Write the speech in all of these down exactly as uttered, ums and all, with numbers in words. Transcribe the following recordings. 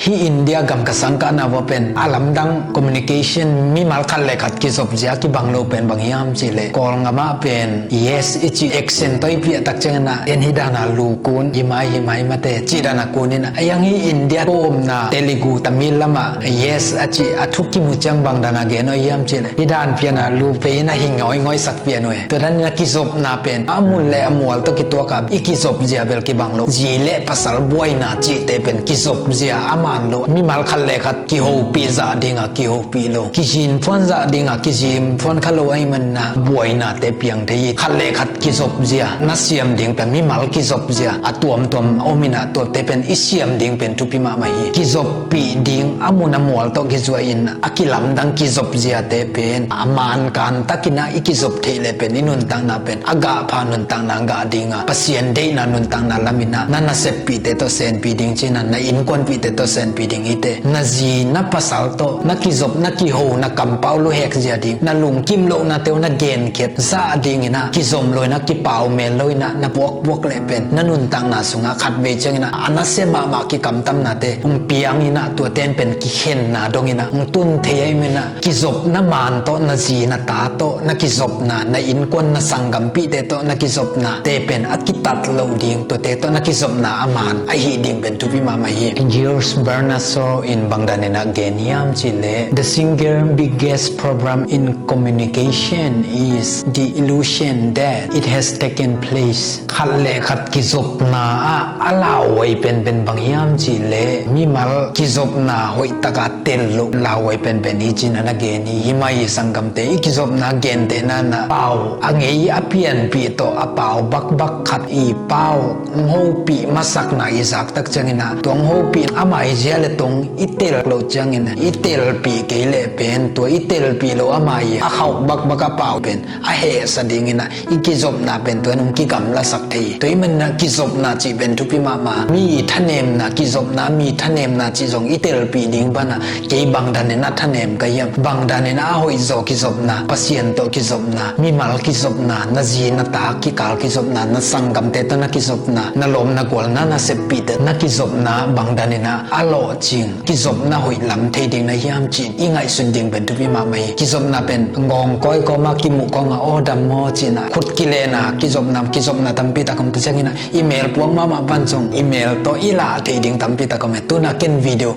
Hih India gam ka sangkahna vua pen a lamdang communication mimal khat le khat kizop zia kibang lo pen bang hiam cihleh, Kawlngam ah pen yes i cih accent tawh i piahtak ciangin ah, en hih dana lu kun, himai himai mate cih dana kun in ah, a yang hih India ko omna Telugu Tamil lamah yes a cih a thu kimu ciang bang dana gen aw hiam cihleh, hih dan pian ah lu pei in ah hi ngawi ngawi sak pian uh e. Tua dan in ah kizopna pen a mun le a mual tawh kituak a i kizop zia bel kibang lo. Zi le pasal buaina cihte pen kizop zia a man lo. Mimal khat le khat kihopih zah ding a kihopih lo, kizin phuan zah ding a kizin phuan kha lo ahih manin ah buainate piang thei hi. Khat le khat kizop zia na siam ding pen mimal kizop zia a tuamtuam om in ah tuate pen i siam ding pen thupi mahmah hi. Kizoppih ding a mun a mual tawh kizuai in a kilamdang kizop ziate pen a man kan takin ah i kizop theih leh pen i nuntakna pen a gah pha nuntakna gah ding a, Pasian deihna nuntakna lam in ah na naseppihte tawh senpih ding ci-in ah, na innkuanpihte tawh senpih ding hi teh. Na zi na pasal tawh na kizop, na kiho, na kampau luhek zia ding, na lungkim lohnate uh na genkhiat zah ding in ah kizom lo in ah kipau mel lo in ah na puakpuak leh pen na nuntakna sungah khatvei ciangin ah a nasia mahmah kikamtamnate hong piang in ah tuate in pen kikhenna dong in ah hong tun thei ahih manin ah kizopna man tawh, na zi na ta tawh na kizopna, na innkuan na sanggampihte tawh na kizopnate pen a kitat loh ding, tuate tawh na kizopna a man ahih ding pen thupi mahmah hi. George Bernard Shaw in bang dan in ah gen hiam cihleh, the single biggest problem in communication is the illusion that it has taken place. Khat le khat kizopna ah a lauhuai penpen bang hiam cihleh, mimal kizopna hoihtak a tel loh lauhuai penpen hi ci-in ah na gen hi. Himai hi sanggamte, i kizopna gentehna in ah pau a ngei a pianpih tawh a pau bakbak khat i pau hong hopih masakna i zaktak ciangin ah tua hong hopih ama i zia le tong i tel loh ciangin ah i telpih kei leh pen tua i telpih loh ama i a khauh bakbak a pau pen a hehsa ding in ah i kizopna pen tua in hong kigamlasak thei hi. Tua ahih manin ah kizopna cih pen thupi mahmah. Mi thanemna, kizopna mi thanemna cih zong i telpih ding ban ah, kei bang dan in ah thanem ka hiam, bang dan in ah a hoihzaw kizopna, Pasian tawh kizopna, mimal kizopna, na zi na ta kikal kizopna, na sanggamte tawh na kizopna, na lawm na gual na naseppihte na kizopna bang dan in ah a lawhcing kizopna hoih lam thei ding na hiam ci-in i ngaihsut ding pen thupi mahmah hi. Kizopna pen ngawng kawi kawm ah kimuh kawng ah aw dam maw ci-in ah khut kilen a kizopna, kizopna tampi tak om. Tua ciangin ah i mel puak mahmah pan zong i mel tawh i lah thei ding tampi tak om hi. Tu-in ah ken video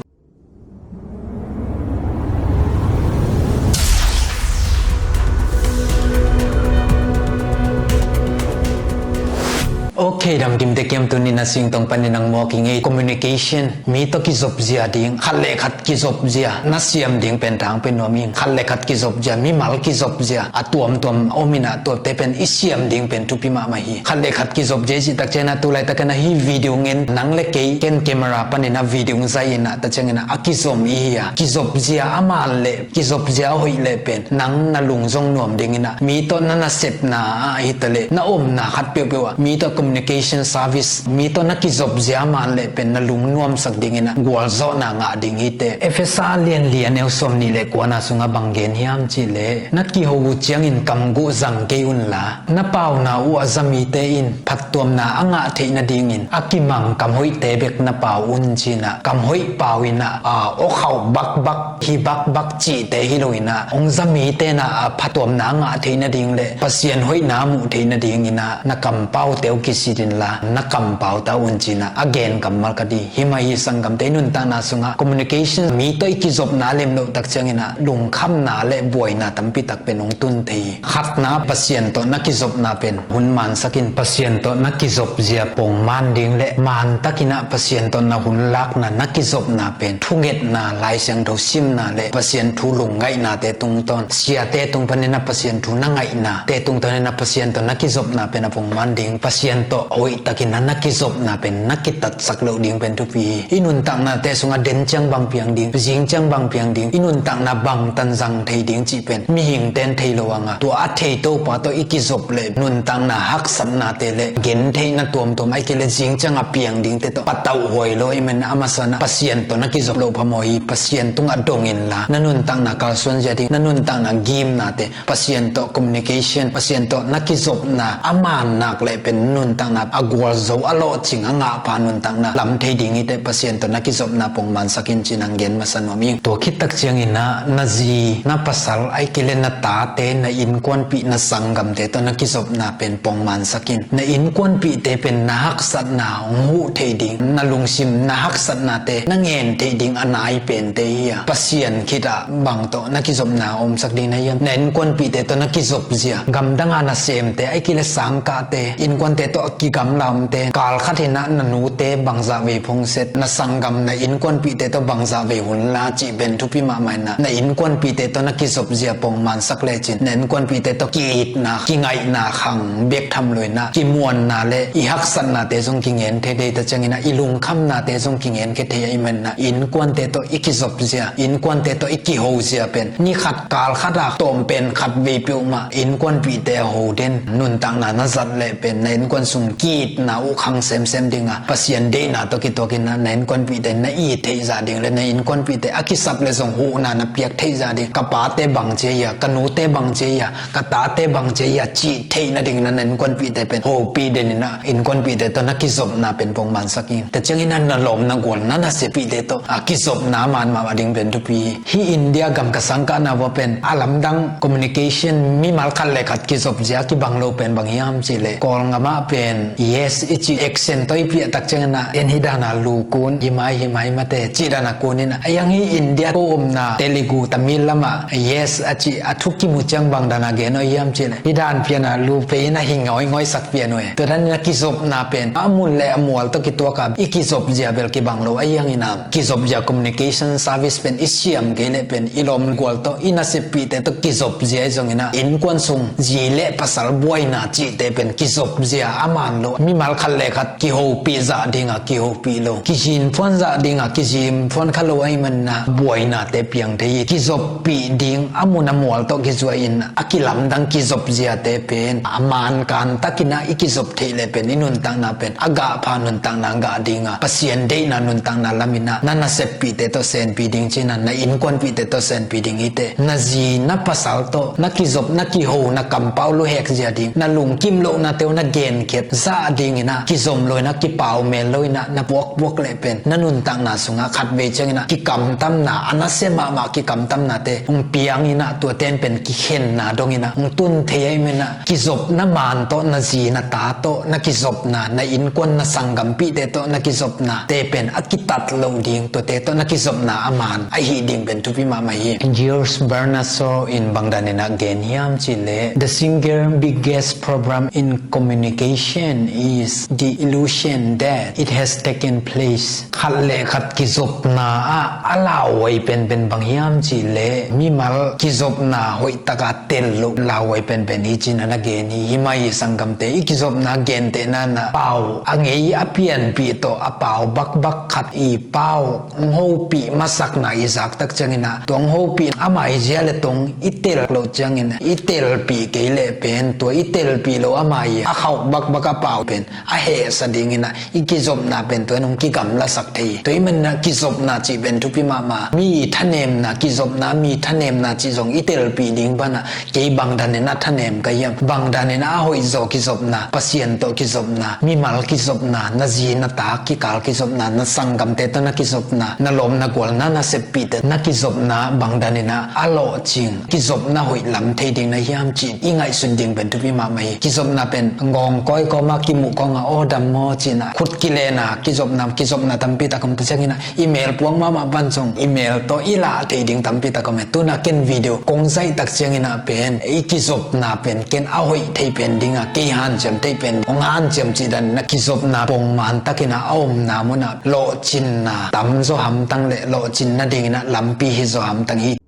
Ok, damkimte kiam, tuni-in ah singtong panin ah mawk i ngei communication, mi tawh kizop zia ding, khat le khat kizop zia na siam ding pen thang pen nuam ing. Khat le khat kizop zia, mimal kizop zia a tuamtuam om in ah tuate pen i siam ding pen thupi mahmah hi. Khat le khat kizop zia i cihtak ciangin ah tu laitakin ah hih video ngen nang le kei, ken camera panin ah video zai in ah ta ciangin ah a kizom i hi a, kizop zia a man leh kizop zia a hoih leh pen nang na lung zong nuam ding in ah, mi tawh na nasepna ah hi ta leh na omna khat peuhpeuh ah mi tawh communication service, mi tawh na kizop zia a man leh pen na lung nuamsak ding in ah gualzawhna ngah ding hi teh. Efesa a lian li a neu sawmnih le kuana sungah bang gen hiam cihleh, na kiho uh ciangin kamguh zang kei unla, na pauna uh a za mite in phattuamna a ngah theih nadingin a kimang kam hoihte bek na pau un ci-in ah, kam hoih pau in ah, a, aw khauh bakbak, hi bakbak cihte hi lo in ah, hong za mite in ah a phattuamna a ngah theih nading le Pasian hoihna a muh theih nadingin ah na kampaute uh kisit inla, na kampau ta un ci-in ah a gen kammal ka hi. Himai hi sanggamte, i nuntakna sungah communication, mi tawh i kizopna a lem loh tak ciangin ah lungkhamna le buaina tampi tak pen hong tun thei hi. Khatna, Pasian tawh na kizopna pen hun mansak in. Pasian tawh na kizop zia pongman ding le mantakin ah Pasian tawh na hun lakna, na kizopna pen thungetna, Lai Siangtho simna le Pasian thu lungngaihna te tungtawn, siate tung panin ah Pasian thu na ngaihna te tungtawn in ah Pasian tawh na kizopna pen a pongman ding. Pasian tawh a hoihtakin ah na kizopna pen na kitatsak loh ding pen thupi hi. I nuntaknate sungah den ciang bang piang ding, zing ciang bang piang ding, i nuntakna bangtan zang thei ding cih pen mihingte in thei lo hang a, tua a thei Topa tawh i kizop leh nuntakna haksatnate le gentheihna tuamtuam, ahih kei leh zing ciang a piang dingte tawh patauh huai lo. Ahih manin a masa in ah Pasian tawh na kizop loh phamawh hi. Pasian tungah dong inla, na nuntakna kalsuan zia ding, na nuntakna gimnate, Pasian tawh communication, Pasian tawh na kizopna a man nak leh pen nuntakna a gualzo a lawhcing a ngahpha nuntakna lam thei ding hi teh Pasian tawh na kizopna pongmansak in ci-in hong gen masa nuam ing. Tua khit tak ciangin ah na zi na pasal ahih kei leh na tate, na innkuanpih, na sanggamte tawh na kizopna pen pongmansak in. Na innkuanpihte pen na haksatna hong huh thei ding, na lungsim na haksatnate na ngen theih ding a nai pente hi a, Pasian khit ah bang tawh na kizopna omsak ding na hiam? Na innkuanpihte tawh na kizopzia, gamdang a nasemte ahih kei leh sangkahte, innkuante tawh a kigamla omte, kal khat in ah na nute bangzah vei phungset, na sanggam na innkuanpihte tawh bangzah vei hun la cih pen thupi mahmah in ah, na innkuanpihte tawh na kizopzia pongmansak lecin na innkuanpihte tawh ki-itna, kingaihna khang bek tham lo in ah, kimuanna le i haksatnate zong kingen thei, deih tak ciangin ah i lungkhamnate zong kingen khia thei ahih manin ah innkuante tawh i kizopzia, innkuante tawh i kihozia pen ni khat kal khat a tawm pen khat vei peuhmah innkuanpihte a ho den nuntakna na zat leh pen na innkuan sung ki-itna uh khang semsem ding a, Pasian deihna tawh kituak in ah na innkuanpihte na it theih zah ding le na innkuanpihte a kisap leh zong huhna na piak theih zah ding. Ka pate bang ci a, ka nute bang ci a, ka tate bang ci a cih theih nading in ah na innkuanpihte pen hopih den in ah innkuanpihte tawh na kizopna pen pongmansak in. Tua ciangin ah na lawm na gual na naseppihte tawh a kizopna a man mah a ding pen thupi hi. Hih India gam ka sangkahna uah pen a lamdang communication, mimal khat le khat kizopzia kibang lo pen bang hiam cih leh Kawlgam ah pen yes i cih accent tawh i piak tak ciangin ah, en hih dan a lu kun, hi mai hi mai mate cih dan a kun in ah, a hiang hih India ko omna Telugu, Tamil lam ah yes a cih a thu kimu ciang bang dan a gen uh hiam cih leh hih dan pian a lu pei in ah hi ngawi ngawi sak pian uh e. Tua dan in ah kizopna pen a mun le a mual tawh kituak a i kizopzia bel kibang lo, a hiang in ah kizopzia communication service pen i siam kei leh pen i lawm gual tawh i naseppihte tawh kizopzia hi zongin ah innkuan sung zi le pasal buaina cihte pen kizopzia a man lo. Mimal khat le khat kihopih zah ding a kihopih lo, kizin phuan zah ding a kizin phuan kha lo ahih manin ah buainate piang thei hi. Kizoppih ding a mun a mual tawh kizuai in a kilamdang kizopziate pen a man kan takin ah i kizop theih leh pen i nuntakna pen a gahpha nuntakna gah ding a, Pasian deihna nuntakna lam in ah na naseppihte tawh senpih ding ci-in ah na innkuanpihte tawh senpih ding hi teh. Na zi na pasal tawh na kizop, na kiho, na kampau luhek zia ding, na lungkim lohnate uh na genkhiat zah ding in ah kizom lo in ah kipau mel lo in ah na puakpuak leh pen na nuntakna sungah khatvei ciangin ah kikamtamna, a nasia mahmah kikamtamnate hong piang in ah tuate in pen kikhenna dong in ah hong tun thei ahih manin ah kizopna man tawh, na zi na ta tawh na kizopna, na innkuan na sanggampihte tawh na kizopnate pen a kitat loh ding, tuate tawh na kizopna a man ahih ding pen thupi mahmah hi. George Bernard Shaw in bang dan in ah gen hiam cih leh, the single biggest problem in communication is the illusion that it has taken place. Khat le khat kizopna ah a lauhuai penpen bang hiam cih leh mimal kizopna hoihtak a tel loh lauhuai penpen hi ci-in ah na gen hi. Hi mai hi sanggamte, i kizopna gentehna in ah pau a ngei a pianpih tawh a pau bakbak khat i pau hong hopih masakna i zak tak ciangin ah tua hong hopih ama hi zia le tong i tel loh ciangin i telpih kei leh pen tua i telpih loh ama hi a khauh bakbak a pau pen a hehsa ding in ah i kizopna pen tua in hong kigamlasak thei hi. Tua ahih manin ah kizopna cih pen thupi mahmah. Mi thanemna, kizopna mi thanemna cih zong i telpih ding pan ah kei bang dan in ah thanem ka hiam? Bang dan in ah a hoihzaw kizopna, Pasian tawh kizopna, mimal kizopna, na zi na ta kikal kizopna, na sanggamte tawh na kizopna, na lawm na gual na naseppihte na kizopna bang dan in ah a lawhcing kizopna hoih lam thei ding na hiam cih i ngaihsut ding pen thupi mahmah hi. Kizopna pen ngawng kawi kawm ah kimuh kawng ah aw dam maw ci-in ah khut kilen a kizopna, kizopna tampi tak om. Tua ciangin ah i mel puak mahmah pan zong i mel tawh i lah thei ding tampi tak om hi. Tu-in ah ken video kong zaih tak ciangin ah pen i kizopna pen ken a hoih thei pen ding a, kei hanciam thei pen, hong hanciam cih dan in ah kizopna pongman takin ah a omna mun ah lawhcinna tamzaw hamtang le lawhcin nading in ah lampi hizaw hamtang hi.